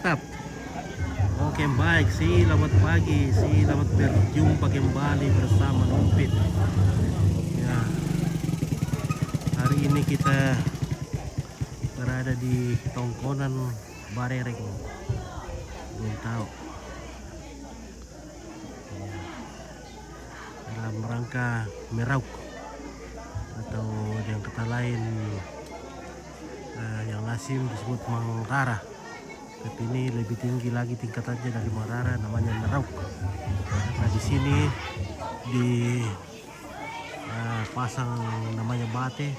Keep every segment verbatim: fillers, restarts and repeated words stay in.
Tap. Oke, baik. Selamat pagi, selamat berjumpa kembali bersama Nompit. Ya, hari ini kita berada di Tongkonan Barereng, Gorontalo. Ya, dalam rangka merauk, atau dengan kata lain, eh, yang lazim disebut mangrara. Tapi ini lebih tinggi lagi tingkatannya dari mangrara, namanya merauk. Karena di sini di, eh, pasang namanya bate,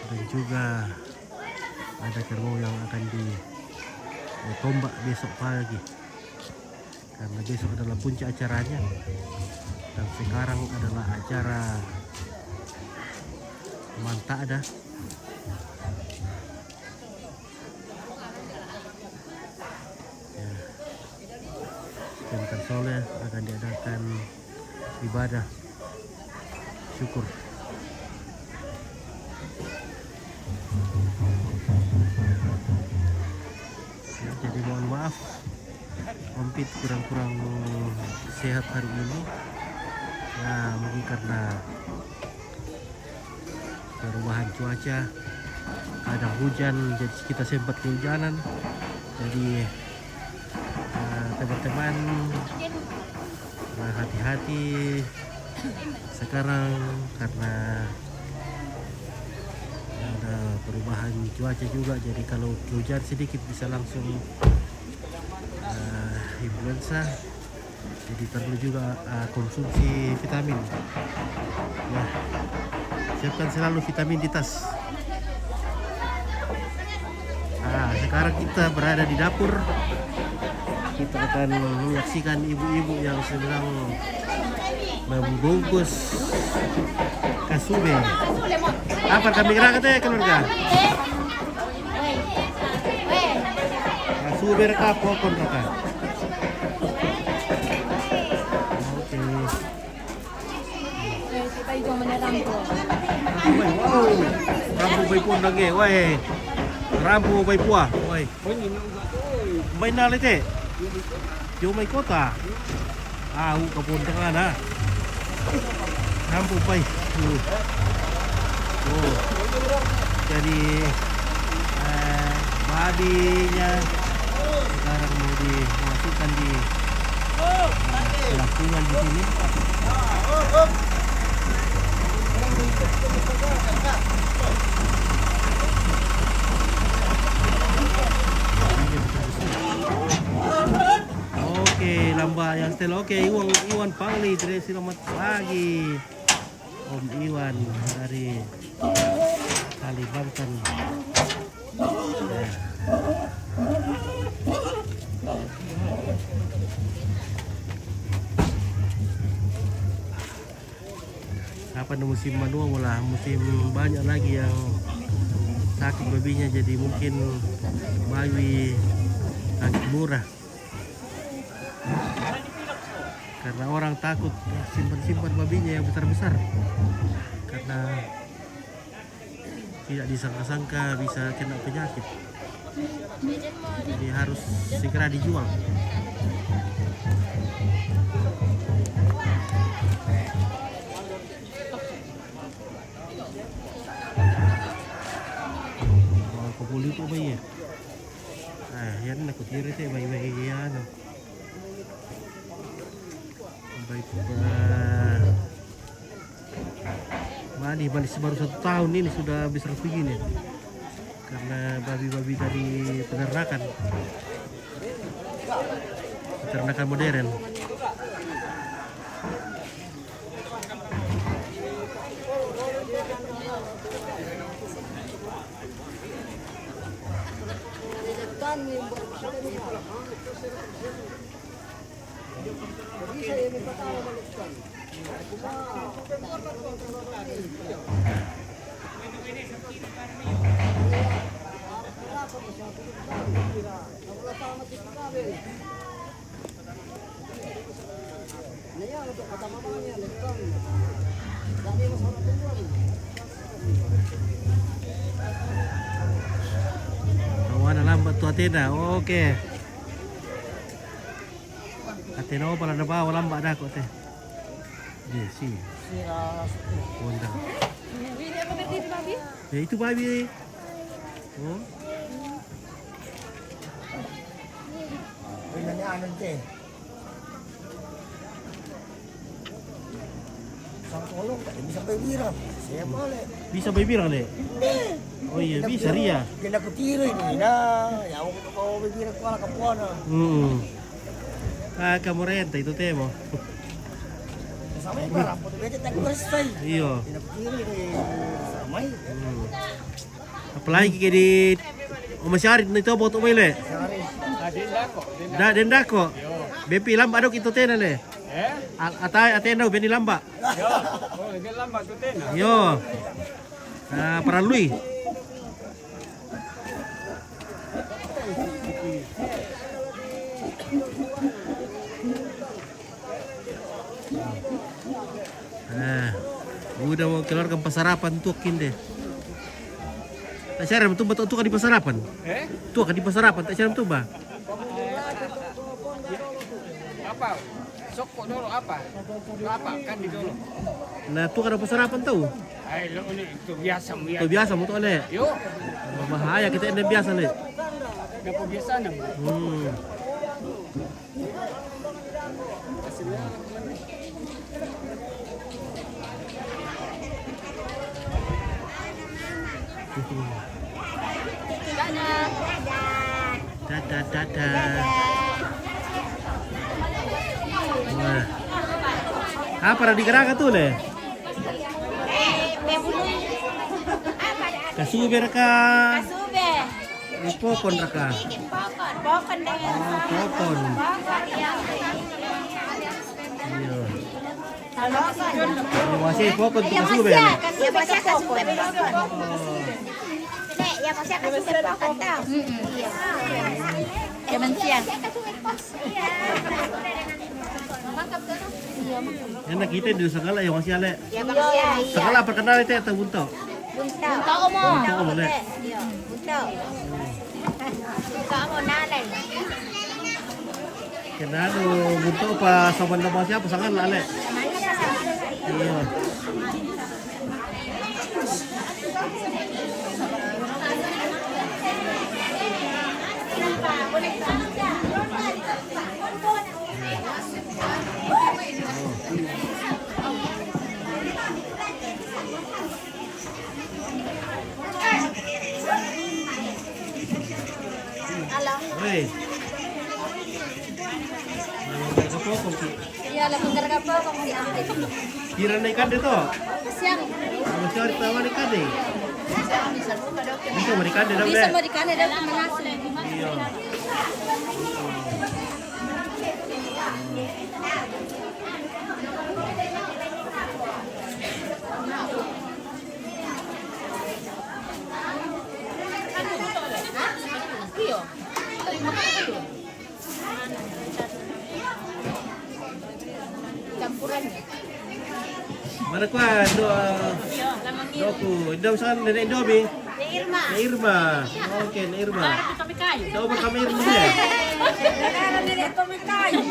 dan juga ada kerbau yang akan di, eh, tombak besok pagi. Karena besok adalah puncak acaranya. Dan sekarang adalah acara Mantak ada. Ya. Setiap sore akan diadakan ibadah syukur. Ya, jadi mohon maaf, Ompit kurang-kurang sehat hari ini. Ya, mungkin karena perubahan cuaca, kadang hujan, jadi kita sempat kehujanan. Jadi, eh, teman-teman, eh, hati-hati sekarang karena ada perubahan cuaca juga. Jadi kalau hujan sedikit bisa langsung, eh, influenza. Jadi perlu juga, eh, konsumsi vitamin. Nah, siapkan selalu vitamin di tas. Nah, sekarang kita berada di dapur. Kita akan menyaksikan ibu-ibu yang sedang membungkus kasube. Apa kami gerak teh, keluarga? Kasube raka, pokon raka. Oke. Woi, wow. Rambu bai pua nage, woi. Rambu bai pua, woi. Bai nale te. Yo mai kota. Ah, u kapon tengah na. Rambu bai. Uh. Oh. Jadi, eh, babinya sekarang mau dimasukkan di, eh, pelakungan di sini. Oke, lamba yang setel. Oke, Iwan, Iwan Pangli, selamat pagi. Om Iwan dari Kalimantan. Ya. Apa nih, musim manua mula, musim banyak lagi yang sakit babinya, jadi mungkin babi sakit murah. Karena orang takut simpan-simpan babinya yang besar-besar. Karena tidak disangka-sangka bisa kena penyakit. Jadi harus segera dijual. Oh, kumpul itu, Bay, ya? Ah, yan, nakutiri te, Bay, Bay, yan, oh. Bay, Bay. Mani, mani, baru satu tahun ini sudah besar begini. Karena babi-babi dari peternakan. Peternakan modern. Tawana lamba' tu atena. Oke. Atena pala na bawa lamba' dako te. Iya, si. Wonda. Ya, itu babi. Oh. Ini anu te. Sang kolong, tak bisa bawi birang. Saya boleh. Bisa bawi birang, Le? Oh iya, bisa, Ria. Kena kutiro ini. Nah, ya, aku kau bawi birang kuala kapuana. Hmm. Ah, kamu renta itu temo. Sama yang berapa tu, bete tak bersih. Iya. Kena kutiro ini. Sama ini. Hmm. Apalagi ke di Oma Syarit ni to boto mai, Le. Da, dendako. Bempi lamba' dok itu tena, Le. Atai atena beni lamba'. Yo. Oh, beni lamba' tu tena. Yo. Ah, parallui. Ah, udah mau keluarkan pasarapan tuak kinde. Tak siara mutumba tuak di pasarapan. Eh? Tuak di pasarapan, tak siara mutumba. Apa? Sokko dolo apa? Apa? Kan di dolo. Nah, tuak ada pasarapan tau. Ai, lo ini itu biasa mu ya. Itu biasa mu tu, Le. Yo. Bahaya kita ini biasa, Le. Dapat biasa nama. Hmm. Dadah, dadah. Wah. Apa ra di garaga tu, Le? Kasube ra ka? Kasube. Eh, pokon ra ka? Pokon. Pokon dengan. Oh, pokon. Pokon, iya. Iya. Masih pokon tu kasube, ya, Le? Iya, masih kasube, pokon. Nek, ya, masih kasube, pokon, tau? Mm-mm. Iya. Zaman siang. Enak kita di Sagala ya, masih, Le? Ya, masih, iya. Sagala perkenal itu atau Bunto? Bunto. Bunto Omo. Bunto Omo, Le. Iya, Bunto. Bunto Omo, Nalen. Kena anu, Bunto pa sopan nama siapa? Sagala, Le. Iya. Halo. Weh. Kapokon ki. Iya, lah, bentar kapokon ki. Kira naik kade to? Siang. Kalau siang kita mau naik kade. Bisa mau naik kade, dong, bisa mau naik kade, dong, mengasih. Iya. Campurannya. Mana kuah? Do, doku. Indo san, Nenek Indomie. Nenek Irma. Nenek Irma. Oke, Nenek Irma. Coba kami Irma ya. Nenek Tommy Kayu.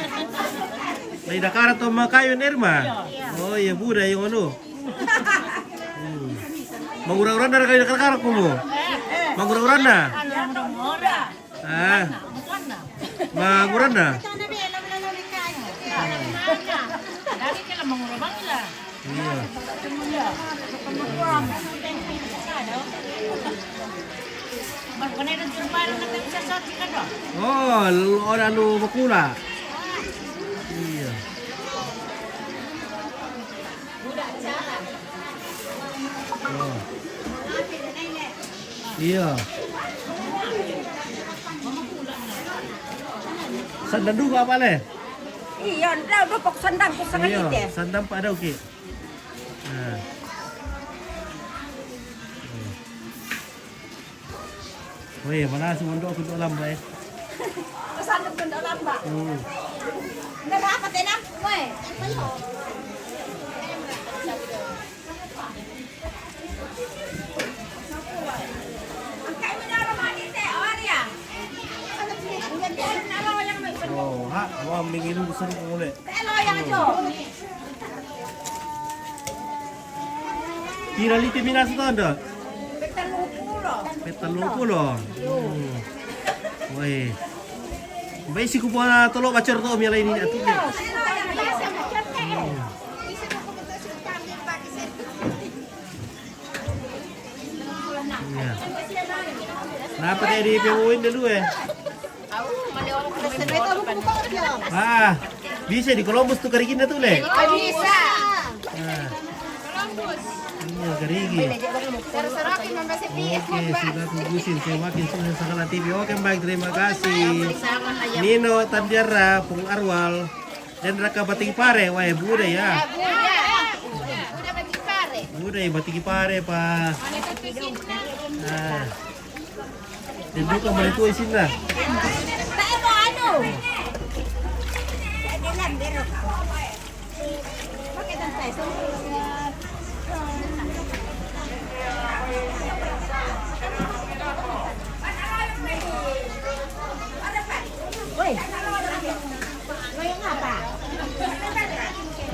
Lai dakara to makayu, Nenek Irma. Oh iya, buda yang anu. Hmm. Mangura-ura na kali dakara-kara kumu. Mangura-ura na. Ah. Mangura na. Iya. Oh, lu ora lu bakula. Iya. Oh. Iya. Sandang duga apa, Le? Iya, ndak, udah pok sandang ku setengah. Iya, liter. Sandang pada oke. Nah. Oh iya, mana si mondok aku tu lambat, eh. Pesan tu mondok lambat. Hmm. Ndak ada apa, Tena? Woi, apa yo? Hmm. Oh, ha, wah, minggu seru mulai. Pira lite mina satondo? Petang puluh. Hmm. Woi. Baik, si kupu tolo bacor to mi ala ini atu. Hmm. Iya. Kenapa tadi dipiuin dulu, eh? Ah, bisa di Columbus tu karigina tu, le? Oh, bisa. Ah. Iya, karigi. Oke, sudah tunggusin. Saya makin susah segala T V. Oke, baik, terima kasih. Nino Tandiara, Pung Arwal. Dan raka batiki pare, wah, budaya. Budaya batiki pare, pa. Ah. Dan duka mana tu isinna.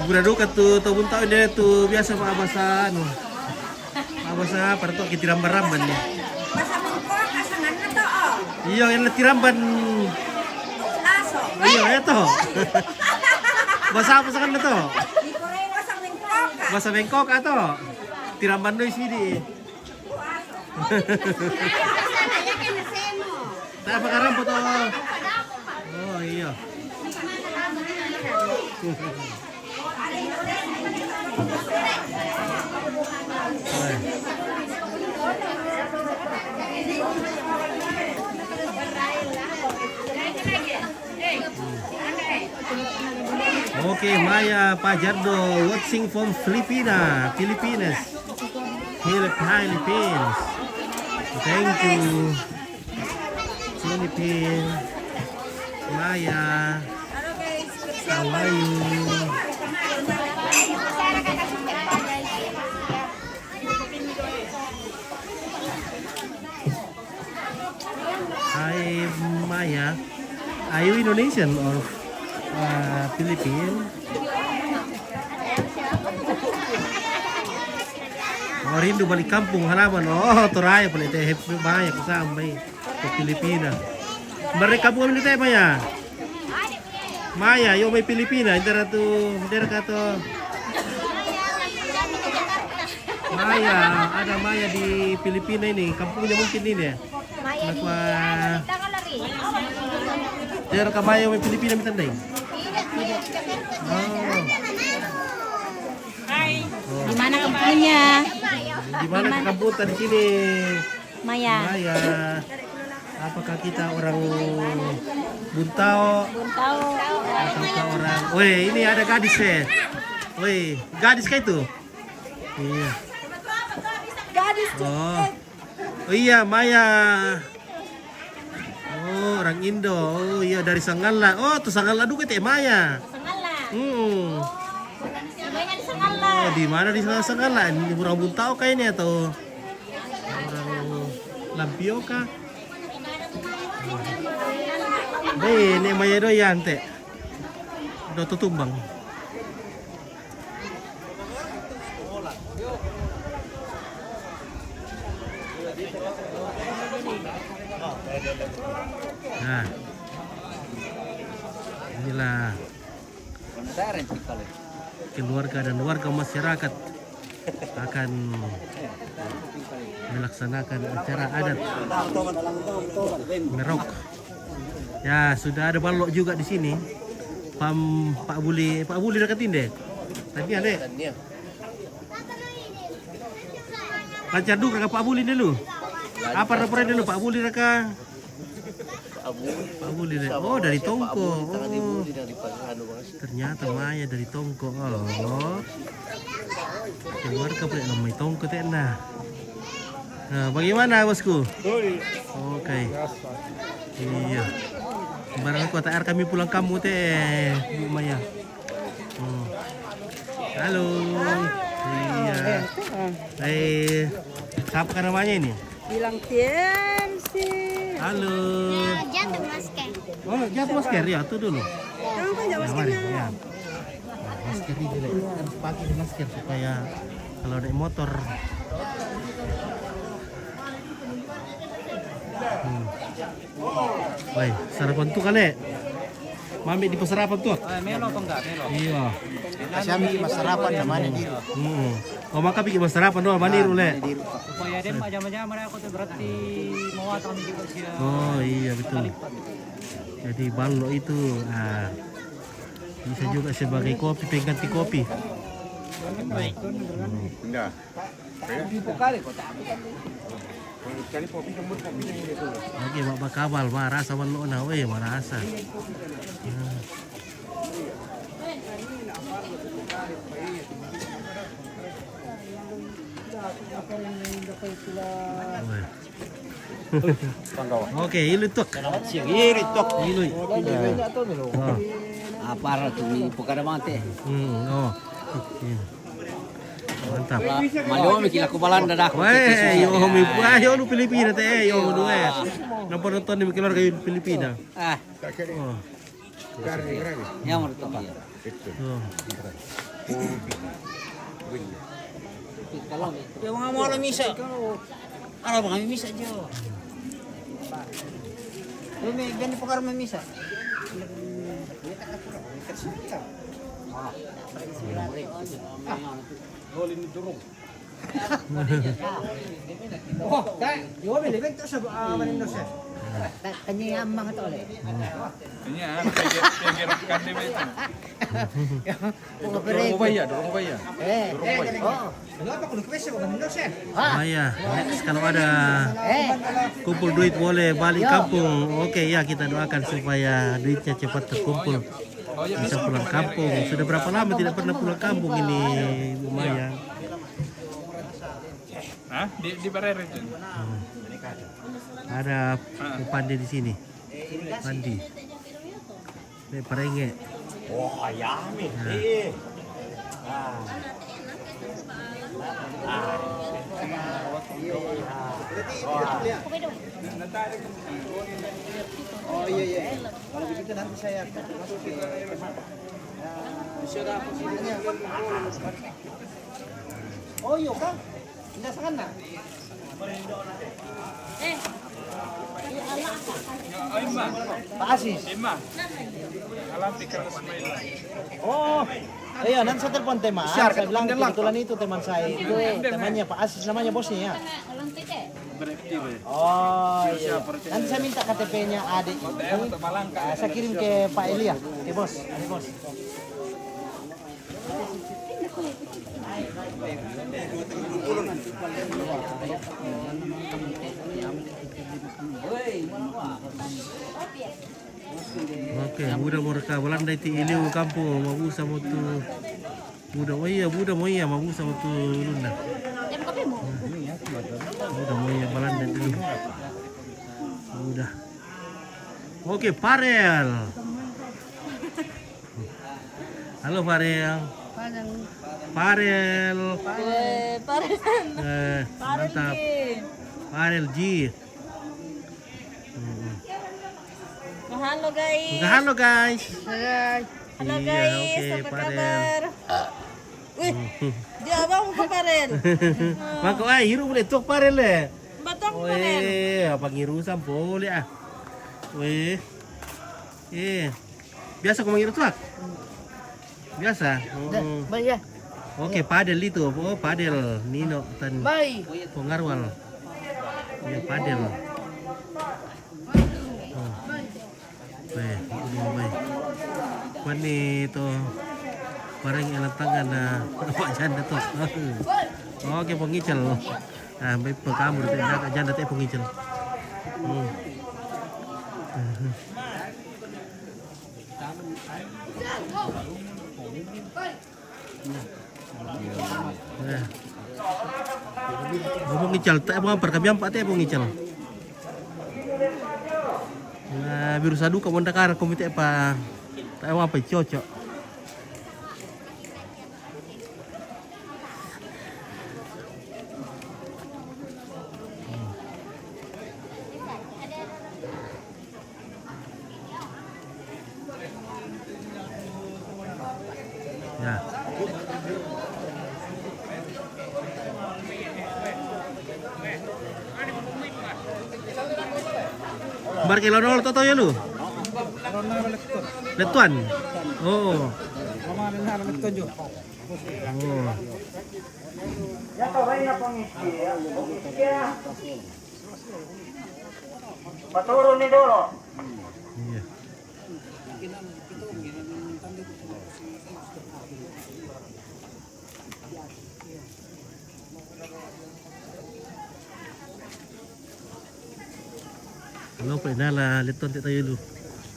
Gura duka tu tau buntau ini tu biasa pa bahasa anu. Apa sa, para to, kiti ramban-ramban ni. Basa mangkok, asangan na to, oh. Iyo, yang lati ramban. Aso. Iyo, ya to. Basa apa sangan na to? Di Korea basa mangkok, ah. Basa mangkok ato. Tiramban no isidi. Saya pakarang foto. Oh, iya. Okay, Maya Pajardo watching from Filipina, Pilipinas. Philip-, Philippines. Thank you. Philippines. Maya. How are you? Hi, Maya. Are you Indonesian or, uh, Philippine? Oh, rindu balik kampung halaman. Oh, Toraya pala itu, eh, Maya, ku sampai ke Filipina. Balik kampung ini teh, Maya. Maya, yo mai Filipina, daerah tu, daerah kata. Maya, ada Maya di Filipina ini, kampungnya mungkin ini ya. Maya di, kenapa? Daerah ka Maya mai Filipina mi tandai. Oh. Di mana kampungnya? Di mana kampung tadi sini? Maya. Maya. Apakah kita orang Buntao? Buntao. Ataukah orang, weh, ini ada gadis, eh. Weh, gadis kah itu? Iya. Gadis. Oh. Oh iya, Maya. Oh, orang Indo. Oh iya, dari Sangalla. Oh, tu Sangalla duka te Maya. Sangalla. Hmm. Oh, di mana di Sangalla? Ini orang Buntao kah ini atau orang Lampioka? Deh, ini Maya do ya ante. Do tutumbang. Nah, inilah keluarga dan warga masyarakat akan melaksanakan acara adat merok. Ya, sudah ada balok juga di sini. Pam Pak Buli, Pak Buli dekat ini. Tadi ada. Lancar duka ka Pak Buli dulu. Apa rapor dulu Pak Buli raka? Pak Buli. Pak Buli deh. Oh, dari Tongko. Oh. Ternyata Maya dari Tongko. Oh. Keluarga pula namanya Tongko teh nah. Nah, bagaimana, Bosku? Oke. Iya. Barang aku tak kami pulang kamu teh, Bu Maya. Hmm. Halo. Iya. Eh, siapa kan namanya ini? Bilang T M C. Halo. Ya, jatuh masker. Oh, dia masker ya, itu dulu. Jangan kan, jangan masker. Ya. Nah, masker ini dulu. Harus pakai masker supaya kalau naik motor. Hmm. Woi, sarapan tu kali. Mami di sarapan tu. Eh, melo apa enggak? Melo. Iya. Kasi ami bikin sarapan namanya di. Hmm. Oh, maka bikin sarapan doang, mandi dulu, Le. Supaya dia macam-macam mereka tu berarti mau atau juga sih. Oh, iya, betul. Jadi balok itu, ah, bisa juga sebagai kopi, pengganti kopi. Enggak. Oke, Bapak Kabal, marasa balok na, weh, marasa. Ah. Weh. Oke, ilu tok. Ilu. Oh. Apa tu ni? Bukan ada mati. Hmm, oh. Iya. Mantap. Malio mi kila ku Balanda dah. Weh, yo mi, wah, yo lu Filipina te, yo lu, eh. Nampak nonton di keluarga Filipina. Ah. Oh. Ya, menurut aku, ya. Oh. Kalau ni. Dia mga mora misa. Ano ba kami misa, Jo? Rumi, gani pa kami misa. Ah. Rolling durong. Oh, dai, yo, bili bento sa, ah, manindos, eh. Ta-, tanya yang mga to, le. Kanya, ah, pwede, pwede rin kami, may ito. Mga pare. Durong ko ba iya? Durong ko ba iya? Eh, Durong ko ba iya? Oo. Ano pa kung request sa manindos, eh? Ah. Ah, ya. Next, kalau ada Eh. kumpul duit boleh balik Yo. kampung. Oke, ya, kita doakan supaya duitnya cepat terkumpul. Bisa pulang kampung. Sudah berapa lama tidak pernah pulang kampung ini, Bu Maya? Hah? Di, di Barere itu? Hmm. Ada Ah. Bu Pandi di sini. Pandi. Ini parenge. Oh, ya, mi. Nah. Eh. Ah. Ah. Oh, iya, iya. Kalau begitu nanti saya masuk ke, ya, sudah apa sih? Oh, iya, Kang. Indah sana. Eh. Pak Asis. Oh, iya, nanti saya telepon teman. Saya bilang kebetulan itu teman saya itu, temannya Pak Asis, namanya bosnya ya. Oh, iya, iya. Nanti saya minta K T P-nya adik ini. Ah, saya kirim ke Pak Elia, ke bos, ke bos. Oke, buda mo raka Balanda iti iliu kampung, mabusa mo tu. Buda mo iya, buda mo iya, mabusa mo tu ulunna. Buda mo iya, Balanda iti iliu. Buda. Oke, Farel. Halo, Farel. Farel. Farel. Eh, Farel. Eh, Farel mantap. Ji. Farel Ji. Mm-mm. Halo, guys. Halo, guys. Hai. Halo, Iya, guys. Oke, Apa Farel. kabar? Wih, dia abang ke Farel. Mako ai, hiru boleh tok Farel, eh. Batok Farel. Weh, apa ngirusan boleh, ah. Weh. Eh. Biasa ko mangiru tuak? Biasa? Dah, Mm. baik ya. Oke, padel itu. Oh, padel. Nino tan Baik. Pengarwal. Ya, padel. Oh. Baik, ini baik. Kuan ni to. Pareng elan tangan na. Pak janda to. Oke, pengicel. Ah, baik, pengkamur, janda, janda teh pengicel. Hmm. Eh. Ngomong ical, tak apa, perkamian pak, tak apa ngical. Nah, biru sadu ka wanda kara komite pa. Tak apa, cocok. Barke lo nol toto ya lu. Lettuan. Oh. Oh. Paturun ni dulu. Iya. Halo, Pak Inala, Leton Tek Tayulu.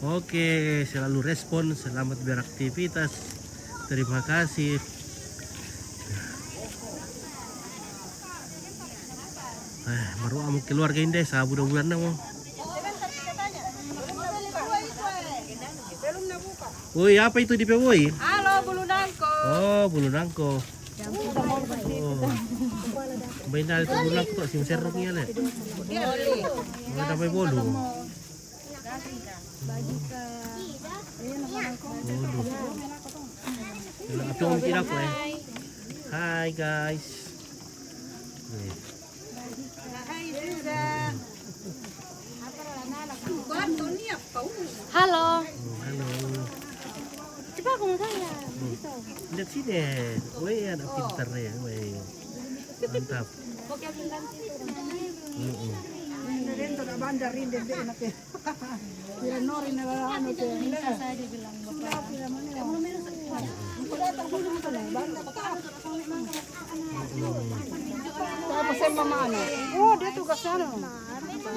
Oke, selalu respon, selamat beraktivitas. Terima kasih. Eh, baru kamu keluarga ini deh, sabu dua bulan namo. Woi, apa itu di P W I? Halo, bulu nangko. Oh, bulu nangko. Oh. Baina itu bulu nangko, si serok ya, le. Ada main bolu. Bolu. Itu om tidak, eh. Hai, guys. Nih. Halo. Halo. Coba aku mau tanya. Lihat sini. Weh, anak pintar ya. Weh. Mantap. Oke, aku bilang situ. Mm-mm. Ini Rento nak bandar ini, dia enak ya. Kira Norin na anu ke. Minta saya dibilang bapak. Sudah, sudah mana? Aku datang dulu ke sana. Baru dapat apa? Apa saya mama anu? Oh, dia tugas sana.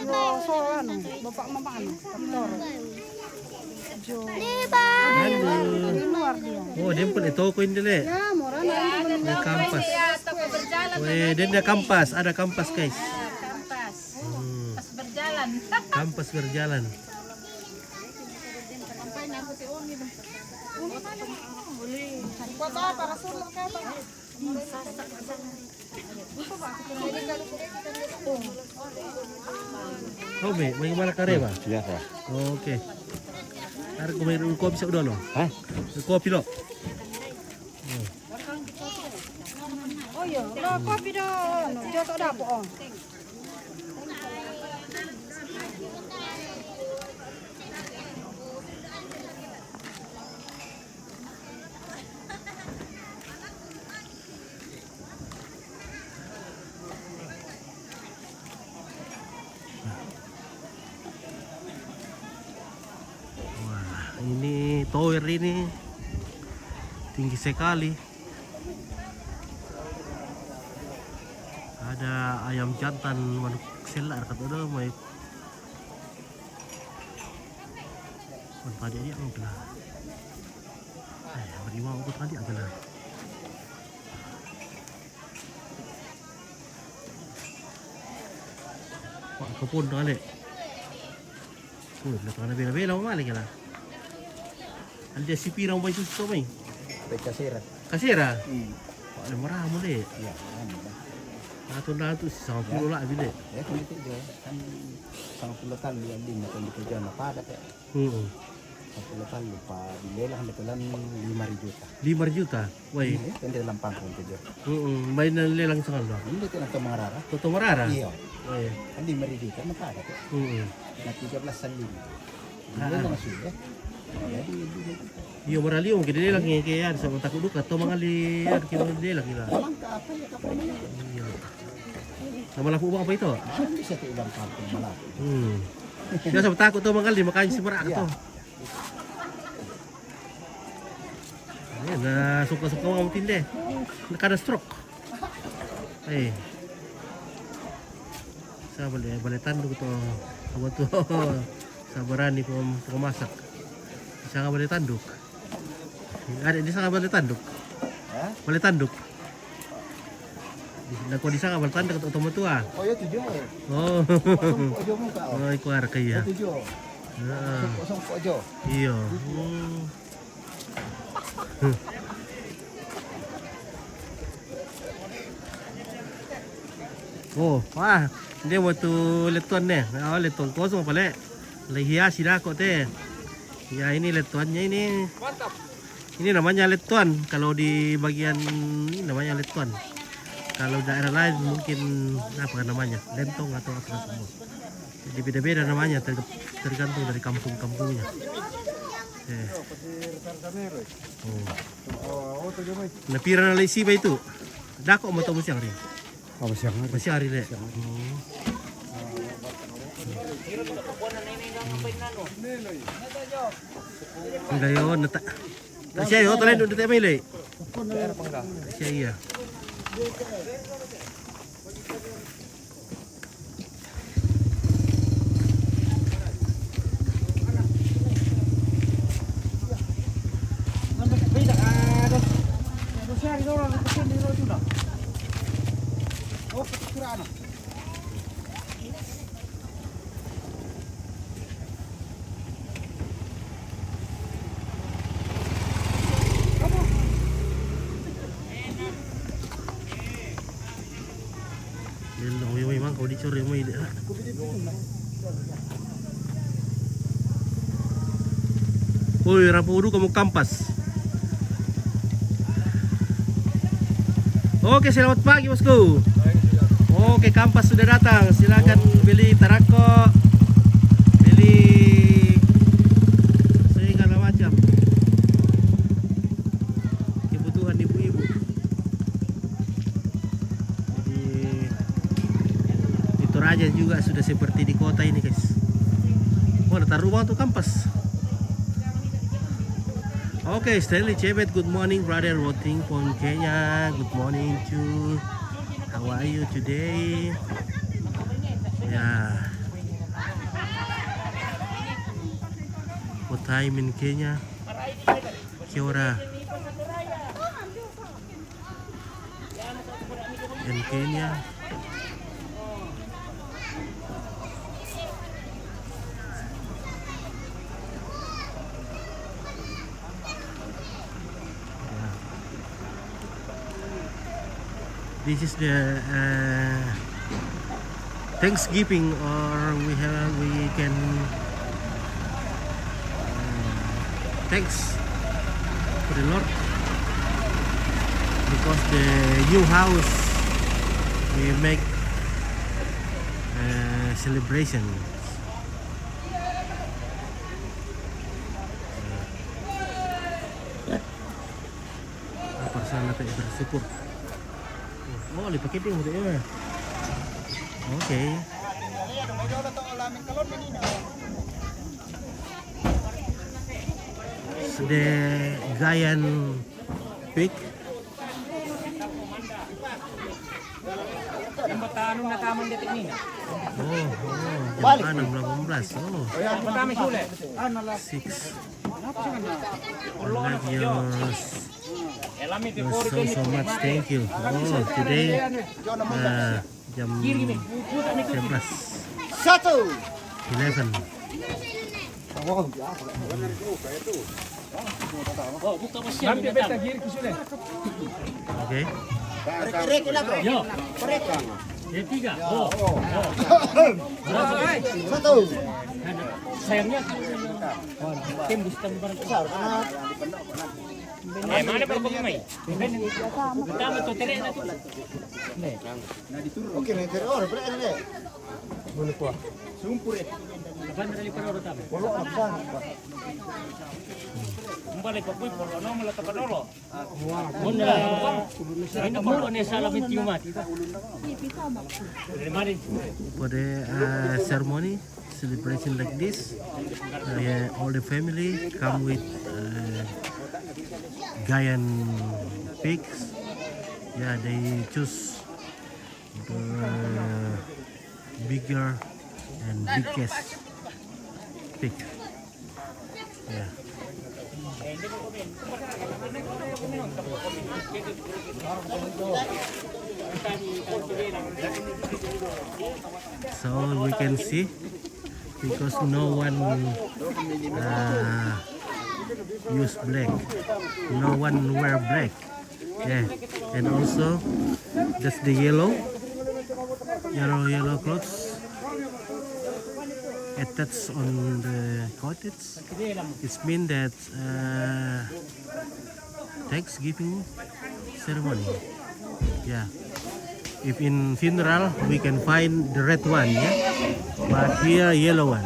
Yo, so anu, bapak mama anu, doktor. Jo. Halo. Di luar dia. Oh, dia pun itu ko ini le. Ya, murah na. Ada kampas. Weh, dia ada kampas, ada kampas, guys. Kampas. Hmm. Pas berjalan. Kampas berjalan. Buat apa, Rasul, pakai apa? Oh, be, may wala ka reba? Iya, Pak. Oke. Hari ko may kopi sa ulo, no? Hah? Kopi lo. Oh, iya. Lo kopi do, no, joto dapo, oh. Wah, ini tower ini tinggi sekali. Ada ayam jantan, manuk sela, kata ada, mai. Wan tadi dia ang gelar. Eh, beriwa aku tadi adalah. Wah, kebun tu, Alek. Oh, nak kena bela-bela, Alek, lah. Ada si pirang bai susu mai. Bai kasera. Kasera? Hmm. Wah, ada murah mu, Dek. Iya, anu dah. Satu dah tu, sama puluh lah, Dek. Ya, kan itu je. Kan sama puluh kali, ya, Din, kan itu je, apa ada, Dek? Hmm. Sama puluh kali, Pak, di lelang, Dek, kan lima ribu juta. Lima ribu juta? Wai. Iya, kan di dalam pangkung tu je. Hmm, main lelang sangat dah. Ini Dek, kan atau Marara. Toto Marara? Iya. Wai. Kan lima ribu juta, apa ada, Dek? Hmm. Nah, tiga belas kali. Iyo, maraliu mungkin dia lagi ke ya, sama takut duka, atau mangali ya, kita dia lagi lah. Iyo. Nama laku bang apa itu? Hmm. Dia sama takut tuh mangali, makanya si merak tuh. Ini na suka-suka orang tinde. Nak ada stroke. Eh. Sa bale, bale tanduk to. Apa tu? Sa barani pem-, pemasak. Sa bale tanduk. Ada di sana bale tanduk. Hah? Bale tanduk. Di, nak di sana bale tanduk atau tua. Oh, ya, tujuh. Oh. Kosong tujuh muka, oh. Oh, iku arka ya. Ya, tujuh. Heeh. Kosong tujuh. Iya. Hmm. Oh, wah, dia waktu leton nih. Oh, leton kosong apa, Lek? Lagi hias, tidak kok, teh. Ya, ini letonnya ini. Mantap. Ini namanya letuan. Kalau di bagian ini namanya letuan. Kalau daerah lain mungkin apa namanya? Lentong atau apa semua. Jadi beda-beda namanya ter- tergantung dari kampung-kampungnya. Eh. Oh. Na pira na lei siba itu? Dako mo to mo siang ri. Apa siang hari? Masih hari le. Siang hari. Hmm. Nda yo na ta. Ta siya yo talen do te mai le. Ta siya iya. Lelong yo memang kau dicor yo mai de. Oi, rapo udu kamu kampas. Oke, selamat pagi, bosku. Oke, kampas sudah datang. Silakan beli tarako, beli segala macam kebutuhan ibu-ibu. Jadi, di Toraja juga sudah seperti di kota ini, guys. Oh, ada taruh bang tuh kampas. Okay, Stanley Chebet, good morning, brother. Watching from Kenya. Good morning to. How are you today? Yeah. What time in Kenya? Kia ora. In Kenya. Yeah. This is the uh, Thanksgiving, or we have we can uh, thanks for the Lord because the new house we make uh, celebration. Apa sana teh bersyukur. Oh, dipakai dia udah ya. Okay. The Giant Peak. Yang bertahan na taman detik ni. Oh, oh, jam enam delapan belas. Oh. Yang pertama sulit. Six. Love you so, so much. Thank you. Oh, today, uh, jam sebelas. Satu. Eleven. Nanti beta kiri ke sini. Okay. Rek, rek, rek, bro. Yo. Rek. Yang tiga. Oh. Satu. Sayangnya tembus tembaran. Besar, karena Eh, mana baru kau mai? Utama tu terek na tu. Oke, ni terek orang, berek ni. Mana kuah? Sumpur eh. Lapan dari para orang tamu. Polo apa? Umpa le pakui polo no mala tapadolo. Muna, ini polo ni salah miti umat. Dari mana? For the uh, ceremony, celebration like this, uh, yeah, all the family come with uh, Giant pigs. Yeah, they choose the bigger and biggest pig. Yeah. So we can see because no one uh, use black, no one wear black. Yeah, and also that's the yellow, yellow, yellow clothes. attached on the cottage. It's mean that uh, Thanksgiving ceremony. Yeah. If in funeral, we can find the red one, yeah? But here, yellow one.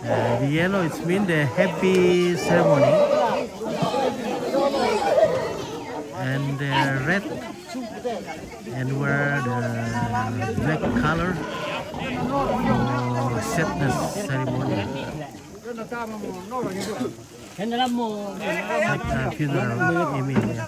Uh, the yellow, it's mean the happy ceremony. And the red and wear the black color for sadness ceremony. Sad, uh, funeral, I mean, yeah.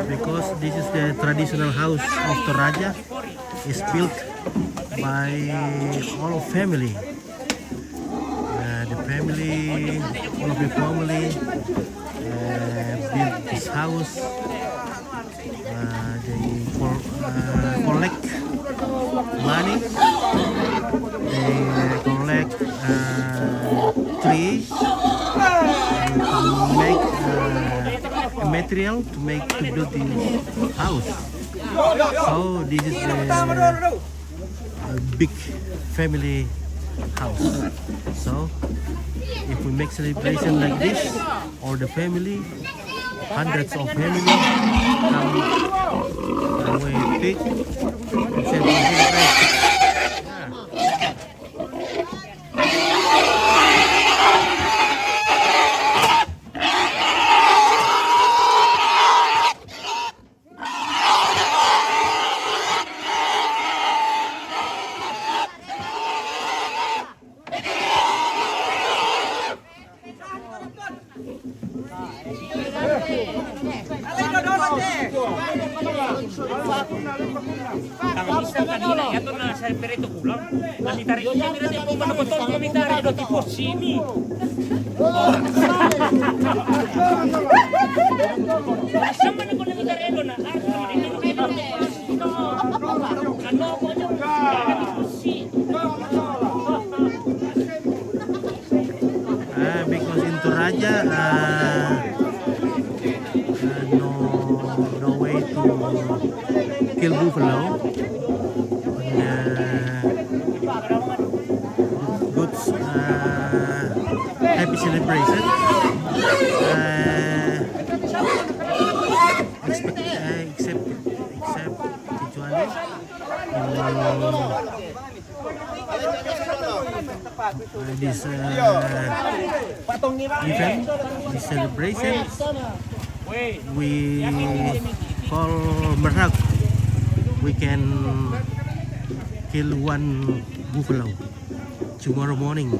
Because this is the traditional house of Toraja, is built by all of family. Uh, the family, all of the family uh, build this house. Uh, they col- uh, collect money. They collect uh, trees and to make uh, material to make to build this house. So this is the uh, big family house. So if we make celebration like this, all the family, hundreds of family come away big and celebrate. Yeah. Ang isa kanina, yato na sa perito kulang. Kami tarik, kami tarik, kung ano ba to, kami tarik, ano, tipo, sini. Sama na ko nang tarik, ano, na, ano, ano, ano, ano, Uh, because in Toraja, uh, uh, no, no way to kill buffalo. And, uh, good, uh, happy celebration. Uh, except, uh, except, except kecuali in uh, this uh, event, this celebration, we call merhak. We can kill one buffalo tomorrow morning.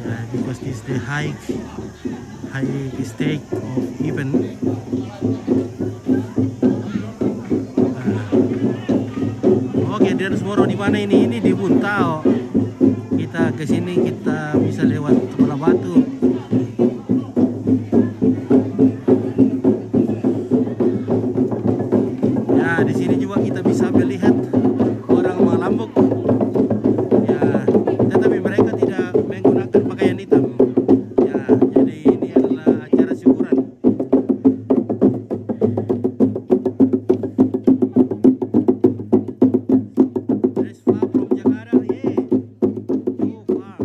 Yeah, because this is the high high stake of event. Ah. Oke, dari Moro di mana ini? Ini di Buntao. Kita ke sini, kita bisa lewat Kepala Batu. Ya, di sini juga kita bisa melihat orang Malambok. Ya, tetapi mereka tidak menggunakan pakaian hitam. Ya, jadi ini adalah acara syukuran. That's far from Jakarta, yeah. So far.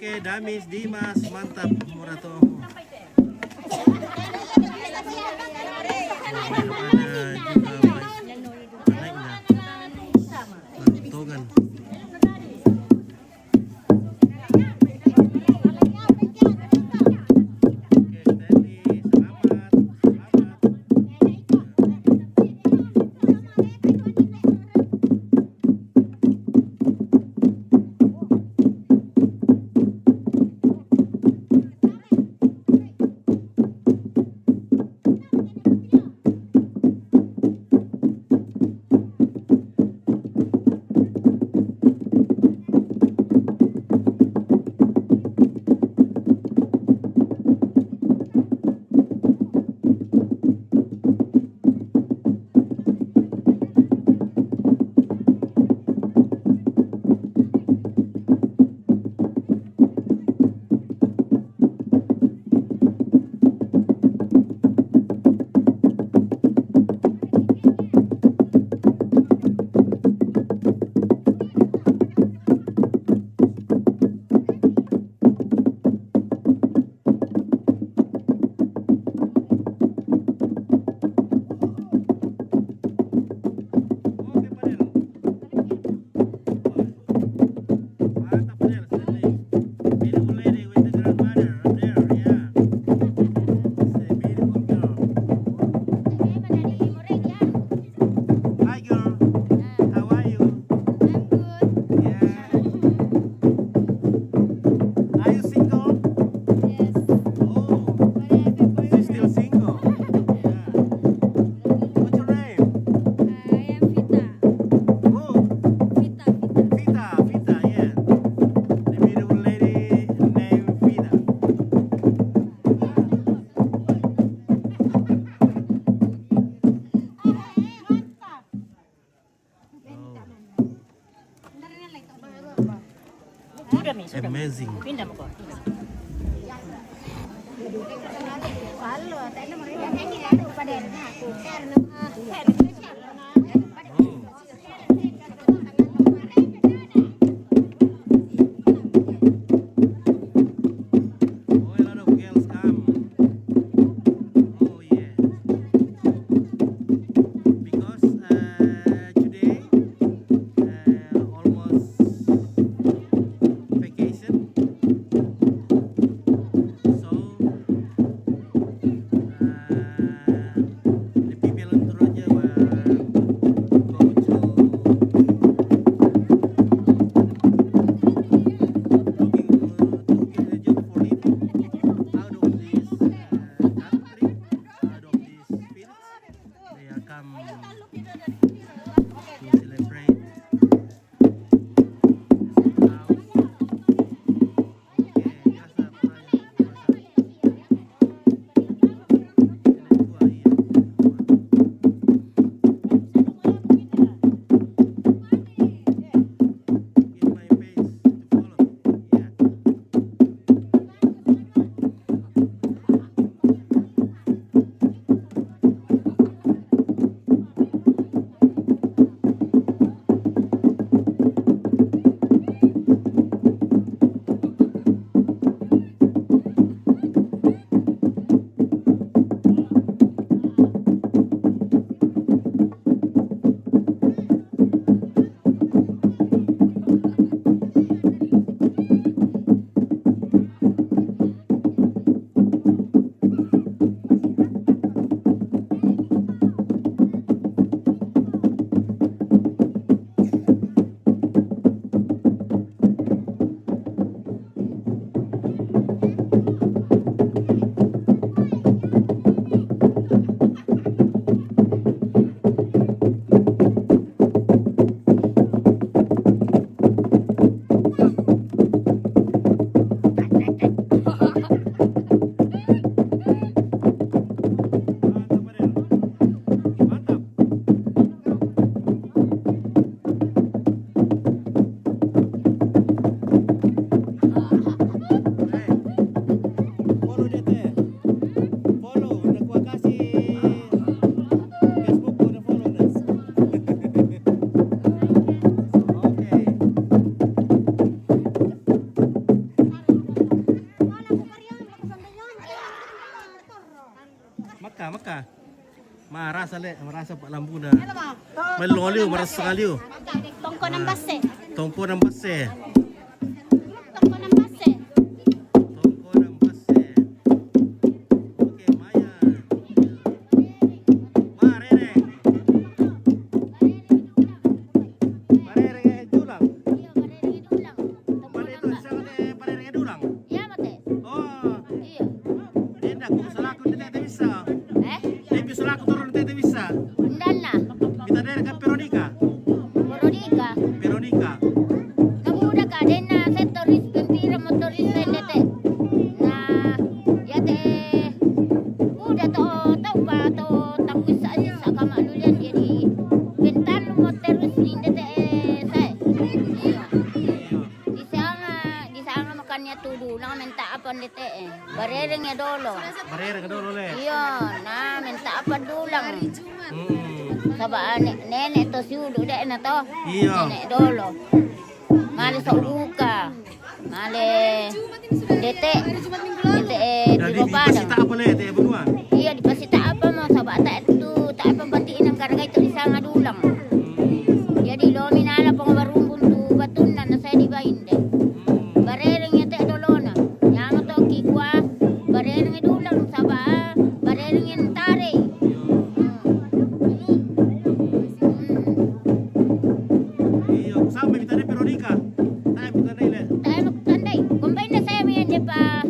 Oke, Damis, Dimas, mantap, murah tuh. Ada juga baik. Naiknya. Bantongan. Oke, Stanley, selamat, selamat. Hi, girl. How are you? I'm good. Yeah. Are you single? Yes. Oh, she's still single. Yeah. What's your name? I am Vita. Who? Vita, Vita. Vita, Vita, yeah. The beautiful lady named Vita. Amazing. Oh, a lot of girls come. Oh, yeah. Because, uh, today, uh, almost vacation. So, uh, the people in Toraja were Marasa le, marasa pa lampu na. Malolio, marasa kaliu. Tongko nang base. Tongko nang base. Tongko nang base. Tongko nang base. Oke, maya. Barereng. Barereng e dulang. Bale itu, siapa te barereng e dulang? Iya, mate. Oh. Iya. Enda, ku salaku di tete bisa. Eh? Depi salaku turun di tete bisa. Ndanna. Kita dari kan Veronica. Veronica. Veronica. Nabuda ka, denna se toris pempira motoris pendete. Na, ya te, udah to, tau pa to, takut sa, sa kama lulian jadi. Bentar lu motoris ni dete, eh, saya. Iya. Di sana, di sana makannya tudu, na menta apa dete, eh. Barereng e dolo. Barereng e dolo le. Iya, na menta apa dulang. Hmm. Saba ne-, nenek to siudu de na to. Iya. Nenek dolo. Male so uka. Male dete. Dete e. Jadi di Padang. Dipasita apa le te bunuan? Iya, dipasita apa mo, saba ta itu, ta apa pati inang karga itu di sana dulang. Hmm. Jadi lo minala pong barumbun tu batun na saya dibain de. Hmm. Barereng e te dolona. Nyama to kikua, barereng e dulang saba, barereng e tare. Iyo, sama kita ni Veronica. Tae kita ni le. Tae mo tandai. Kombain na saya mi ende pa.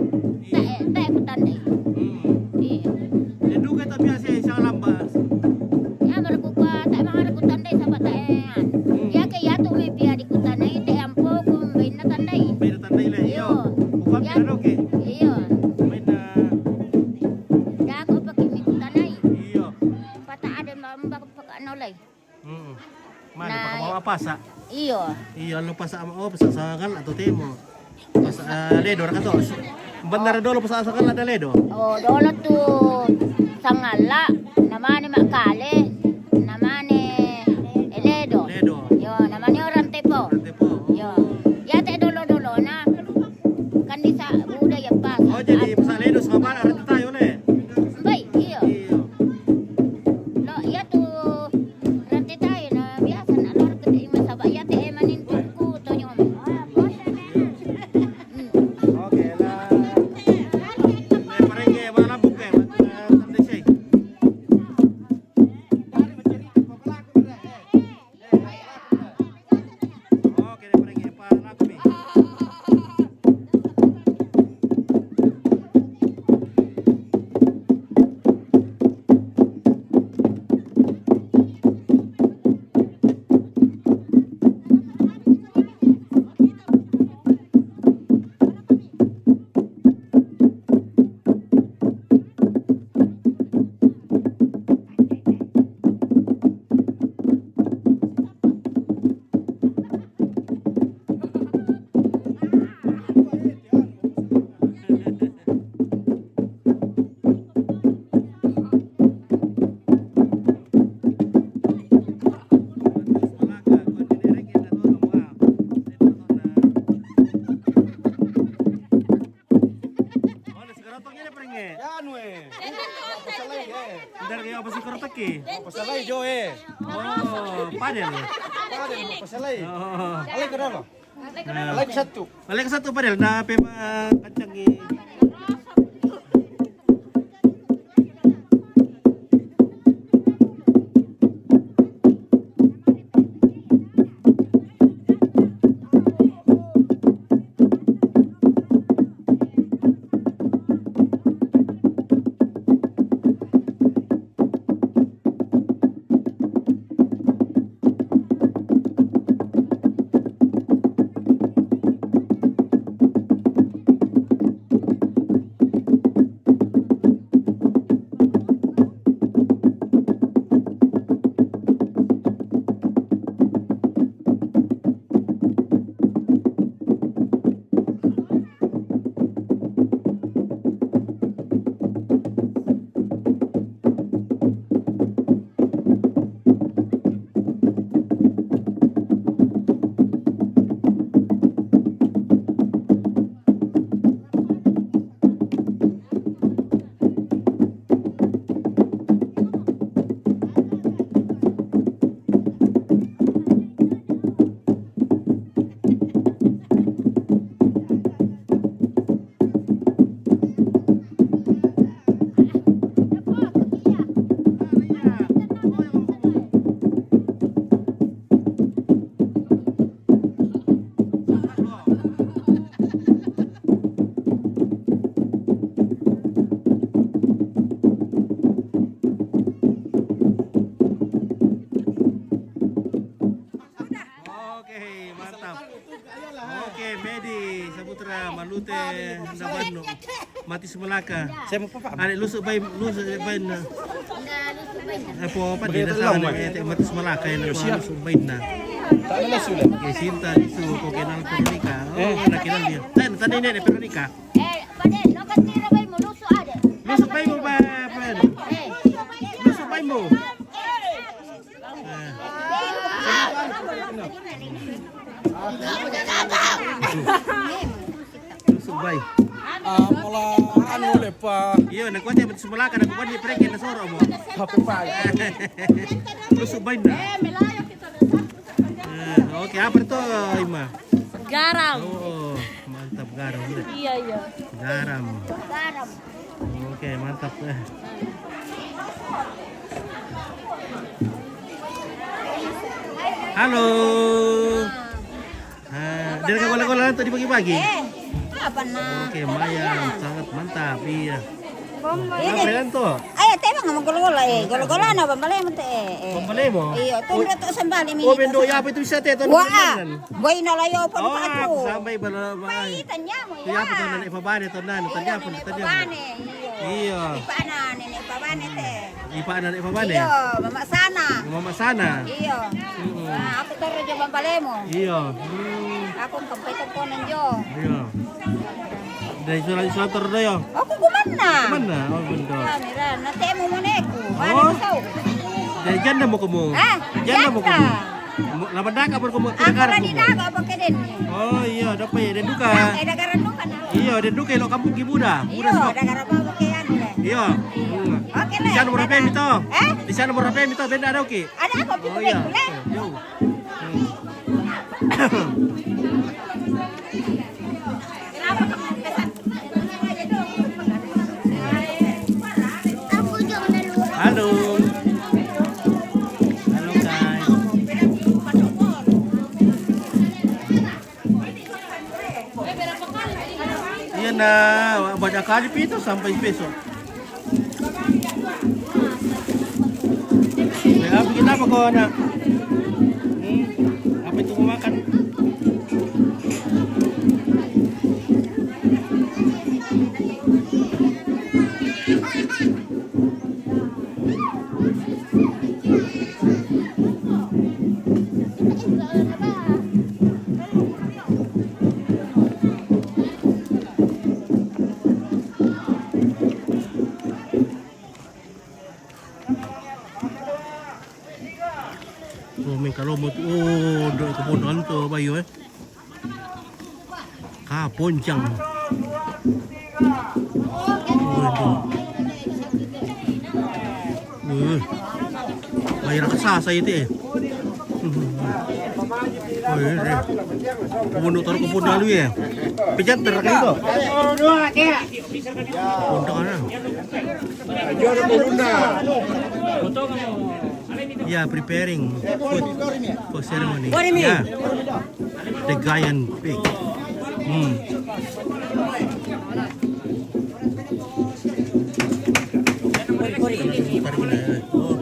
Tae, tae ko tandai. Hmm. Iyo. Ende ka tapi ase sa lamba. Ya, mara ku kua, tae mara ku tandai saba tae. Hmm. Ya ke ya tu me pia di ku tandai, te ampo kombain na tandai. Kombain na tandai le. Iyo. Iyo. Ku kua pia doke. Iyo. Kombain na. Ya ko pake mi ku tandai. Iyo. Pata ada mamba paka no lai. Mm. Mane, na, paka mau apa sa? Iyo. Iyo, lo pasa, oh, pasa sangal atau temo. Pasa, eh, ledo raka to. Bandara dolo pasa sangal ada ledo. Oh, dolo tu sangala, namane makale, namane, eh, ledo. Ledo. Yo, namane orang tepo. Orang tepo. Yo. Ya te dolo-dolo na. Kan di sa budaya pas. Oh, jadi pasa ledo sama orang tayo le. Baik, iyo. Iyo. Lo, ya tu. Rante tayo na biasa na lor kete yung masaba ya te emanin tuku to yung. Hmm. Oke, la. Me parenge, wala buke, ma-, ma-, tante sei. Oke, me parenge, pa laku mi. Anu, eh. Pasalai, eh. Dari apa sih kertas ki? Pasalai jo, eh. Oh, padel. Padel, pasalai. Oh. Alai ke dolo. Nah. Alai ke satu. Alai ke satu padel. Nah, pe ma-, kencang ni. Hei, mantap. Oke, Medi Saputra, Malute, Nabanu, Matis Melaka. Saya mau papa. Ada lusuk bain, lusuk bain. Apa apa dia dah salah, Matis Melaka yang lusuk bain nah. Oke, Sinta itu kau kenal Veronica. Oh, nak kenal dia. Tadi ini ada Veronica. Eh, pade, no kan tira bai mo, lusu ade. Lusu bai mo ba, ba. Eh. Lusu bai mo. Eh. Lusu bai. Ah, pola anu lepa. Iyo, nak kuat ya, Matis Melaka, nak kuat di preke na soro mo. Apa bai? Lusu bai na. Eh, oke, apa itu, Ima? Garam. Oh, mantap garam. Iya, iya. Garam. Garam. Oke, mantap. Eh. Halo. Ah, dia gola-gola nanti dibagi-bagi. Eh, apa nah? Oke, Maya, sangat mantap. Iya. Apa yang tuh? Ayo, tebang sama gola-gola, eh. Gola-gola na, bambale mo te, eh, eh. Bambale mo? Iyo, tuh, oh, dia tuh sambal ini. Oh, bendo ya, apa itu bisa teh, tuh? Wah, boy na layo, apa? Oh, aku sampai bala-bala. Bai, tanya mo ya. Iya, apa tuh, nenek Fabane, tuh, nenek, tanya apa, nenek tanya apa? Fabane, iyo. Iya. Ipana, nenek Fabane, teh. Ipa anak Ipa mana? Iyo, Mama Sana. Mama Sana. Iyo. Mm-mm. Nah, aku taruh di Bambalemo. Iyo. Hmm. Aku kempet konan jo. Iyo. Dari surat surat terus yo. Aku kumana? Mana? Oh, betul. Ya, mira, nanti mau moneku. Mana kau? Dari janda mau kamu? Ah, janda mau kamu? Laban daka apa kamu? Aku lagi daka apa ke den? Oh iyo, dapat ya, den duka. Eh, daka rendukan. Iyo, den duka ilo kampung ki muda. Iyo, daka apa ke anu deh. Iyo. Oke lah. Di sana berapa mito? Eh? Di sana berapa mito? Benda ada oke. Ada apa? Oh iyo. Yo. Halo. Halo, guys. Iya, nah, banyak kali pito sampai besok. Ya, bikin apa kau, anak? Hmm, apa itu mau makan? Oh, main kalau mau tu, oh, dok kebun tu, bayu, eh. Kaponcang. Oh, itu. Eh. Bayar kasa saya itu, eh. Oh, iya, iya. Kebun dokter kebun lalu ya. Pejan terakhir itu. Untuk mana? Juara Bunda. Ya, preparing food for ceremony. Ya. The giant pig. Hmm. Oh.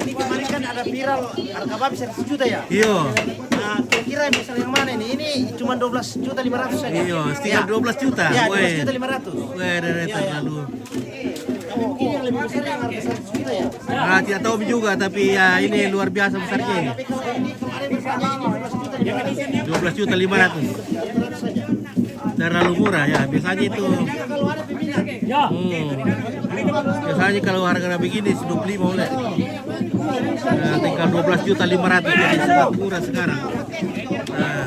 Ini kemarin kan ada viral harga babi seratus juta ya? Iya. Nah, kira-kira misal yang mana ini? Ini cuma dua belas juta lima ratus saja. Iya, sekitar dua belas juta. Ya, dua belas juta lima ratus. Weh, terlalu. Ini yang lebih besar yang harga seratus juta ya? Ah, tidak tahu juga, tapi ya ini luar biasa besarnya ini. Dua belas juta lima ratus. Terlalu murah ya, biasanya itu. Hmm. Biasanya kalau harga begini dua puluh lima oleh. Nah, tinggal dua belas juta lima ratus, jadi sangat murah sekarang. Nah.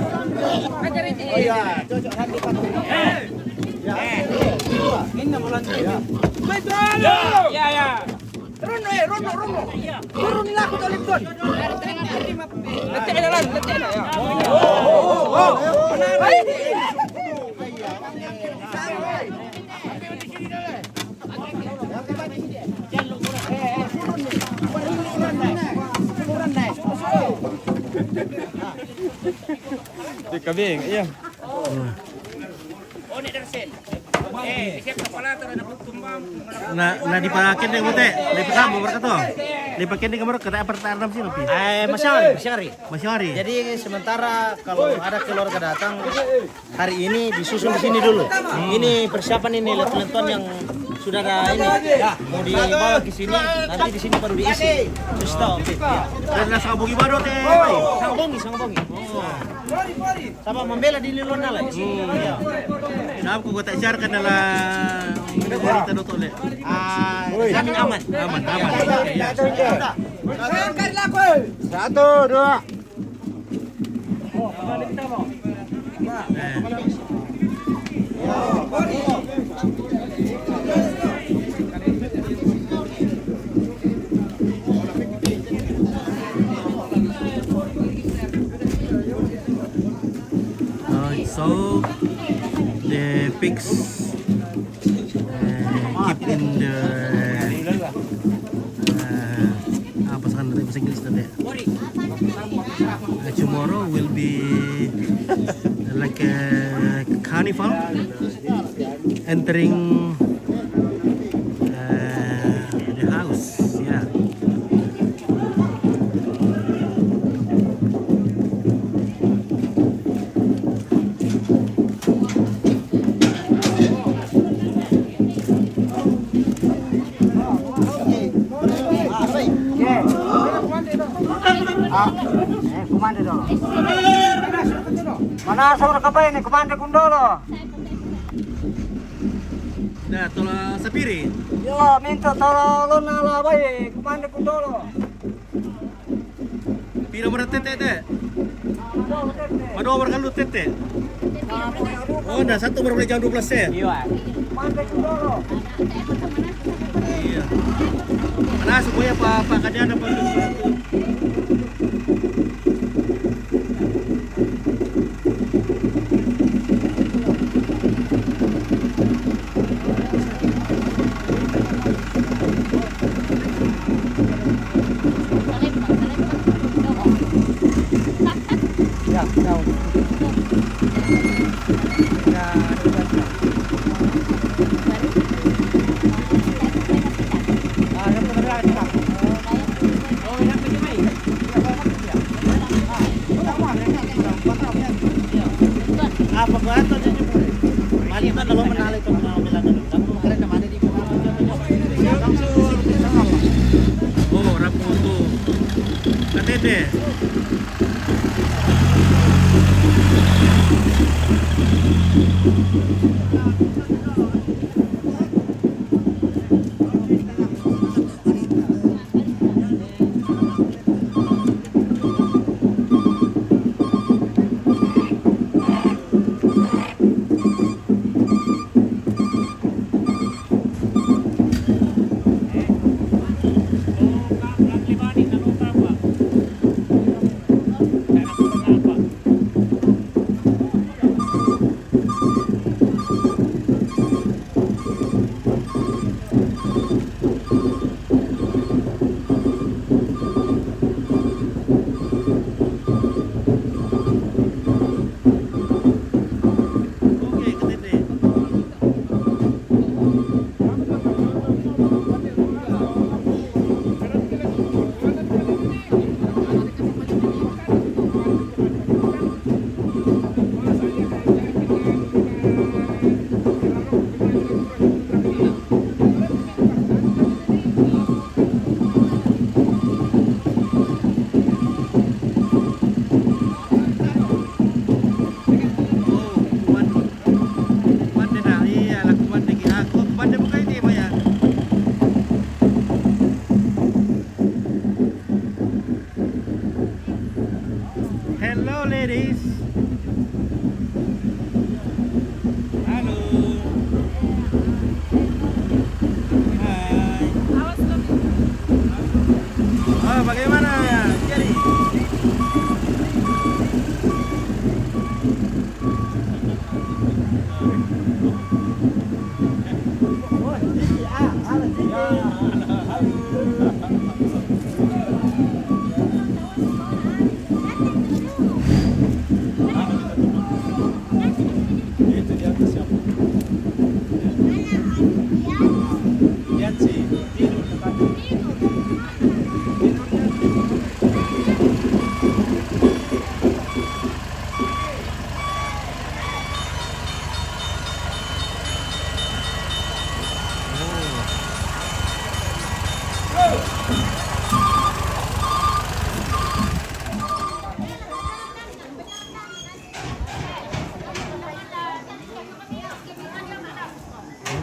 Ya, ya. Run, eh, run, run. Turun lah, aku tak lihat. Letak dah lah, letak dah, ya. Oh, oh, oh. Mana? Kambing, iya. Na, na di pakendeng mo te, di pakendeng mo te. Di pakendeng mo te, kata apa, tak ada sih, Pi? Eh, masiari, masiari. Masiari. Jadi sementara kalau ada keluarga datang hari ini, disusun di sini dulu. Ini persiapan ini, lentuan-lentuan yang sudah ada ini. Ya, mau dibawa ke sini, nanti di sini baru diisi. Terus tahu, Pi. Ya. Dan rasa bungi baru te, Pi? Sangat bungi, sangat bungi. Saba mambela di lilona lai. Hmm. Iya. Saba ko tak siarkan dalam berita doto le. Ah, jamin aman. Aman, aman. Iya. Satu, dua. Eh. Uh, so the pigs, uh, keep in the, uh, apa sana tadi bahasa Inggris tadi? Uh, tomorrow will be like a carnival. Entering, uh, the house, yeah. Ah, eh, kumande dolo. Mana saudara kapai ni kumande kundolo? Nah, tola sapiri. Yo, minta tola lona la bai, kumande kundolo. Pira bara tete te? Madua bara kalu tete? Oh, nah, satu bara mulai jam dua belas ya? Iya. Kumande kundolo. Iya. Mana supaya apa, apa kan dia ada satu. Ya, ya. Ya, ya. Oh, raputu. Katete. Hello, ladies. Halo. Hai. Oh, bagaimana? Jadi.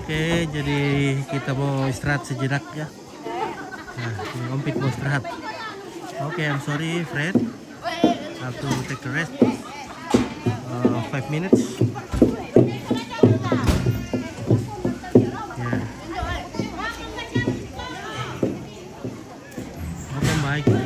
Oke, jadi kita mau istirahat sejenak ya. Nah, ini Om Pit mau istirahat. Oke, I'm sorry, Fred. Have to take a rest. Uh, five minutes. Yeah. Oke, Mike.